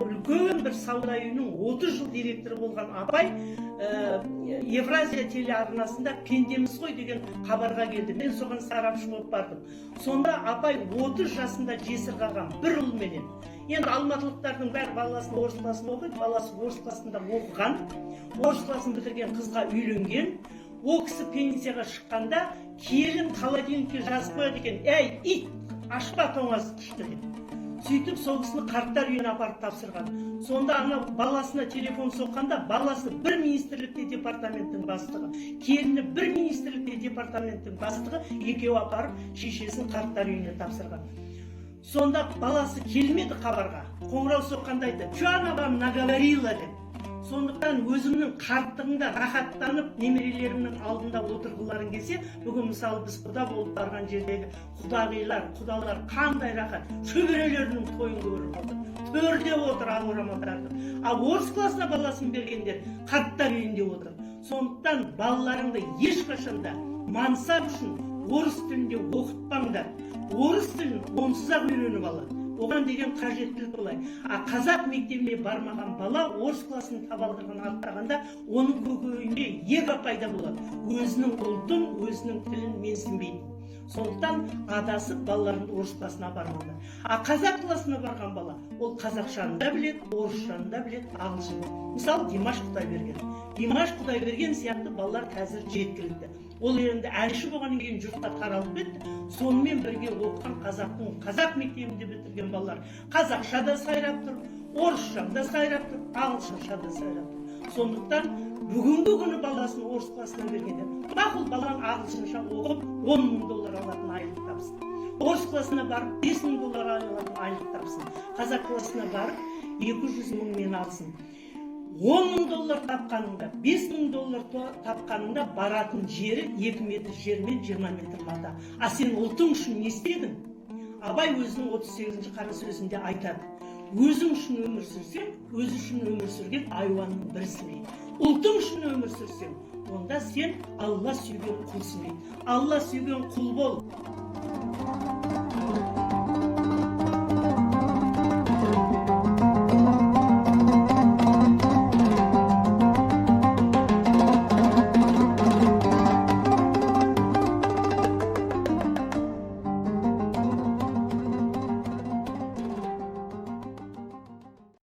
Үлкен бір сауда үйінің 30 жыл директоры болған апай Евразия телеарнасында «Пендеміз ғой» деген хабарға келді. Мен соған сарапшы болып бардым. Сонда апай 30 жасында жесір қалған бір ұлменен. Енді алматылықтардың бәрі баласын орыс классында оқиды. Баласы орыс классында оқыған, орыс классын бітірген қызға үйленген. Ол кісі пенсияға шыққанда келін холодильникке жазып қояды екен: «Әй, ит, ашпа, тоңазытқышты», – деп. Сөйтіп, сол кісіні қарттар үйіне апарып тапсырған. Сонда ана баласына телефон соққанда, баласы бір министрлікте департаменттің бастығы, келіні бір министрлікте департаменттің бастығы, екеуі апарып шешесін қарттар үйіне тапсырған. Сонда баласы келмеді хабарға. Қоңырау соққанда айтты: «Че она вам наговорила?» – деп. Сондықтан өзіңнің қарттығыңда рахаттанып, немерелеріңнің алдында отырғыларың келсе, бүгін, мысалы, біз құда болып барған жердегі құдағилар, құдалар қандай рахат, шөберелерінің тойын көріп отыр, төрде отыр, ақ орамал тартып. Ал орыс классына баласын бергендер қарттар үйінде отыр. Сондықтан балаларыңды ешқашан да мансап үшін орыс тілінде оқытпаңдар. Орыс тілін онсыз ақ үйреніп алады, оған деген қажеттілік былай. А қазақ мектебіне бармаған бала орыс классын табалдырығын аттағанда, оның көкейінде эго пайда болады, өзінің ұлтын, өзінің тілін менсінбейді. Сондықтан адасып балаларыңды орыс классына апармаңдар. А қазақ классына барған бала, ол қазақшаны да біледі, орысшаны да біледі, ағылшын. Мысалы, Димаш Құдайберген. Димаш Құдайберген сияқты балалар қазір жеткілікті. Ол енді әнші болғаннан кейін жұртқа таралып кетті. Сонымен бірге оқыған, қазақтың қазақ мектебінде бітірген балалар қазақша да сайрап тұр, орысша да сайрап тұр, ағылшынша да сайрап тұр. Сондықтан бүгінгі күні баласын орыс классына бергенде, мақұл, балаң ағылшынша оқып 10 000 доллар алатын айлық тапсын, орыс классына барып 5000 доллар алатын айлық тапсын, қазақ классына барып 200 мыңмен алсын, 10 000 доллар тапқаныңда, 5000 доллар тапқаныңда баратын жері 2 метр жер мен 20 метр мата. А сен ұлтың үшін не істедің? Абай өзінің 38-ші қара сөзінде айтады: «Өзің үшін өмір сүрсең, өзі үшін өмір сүрген айуанның бірісің», – дейді. «Ұлтың үшін өмір сүрсең, онда сен Алла сүйген құлсың», – дейді. Алла сүйген құл бол.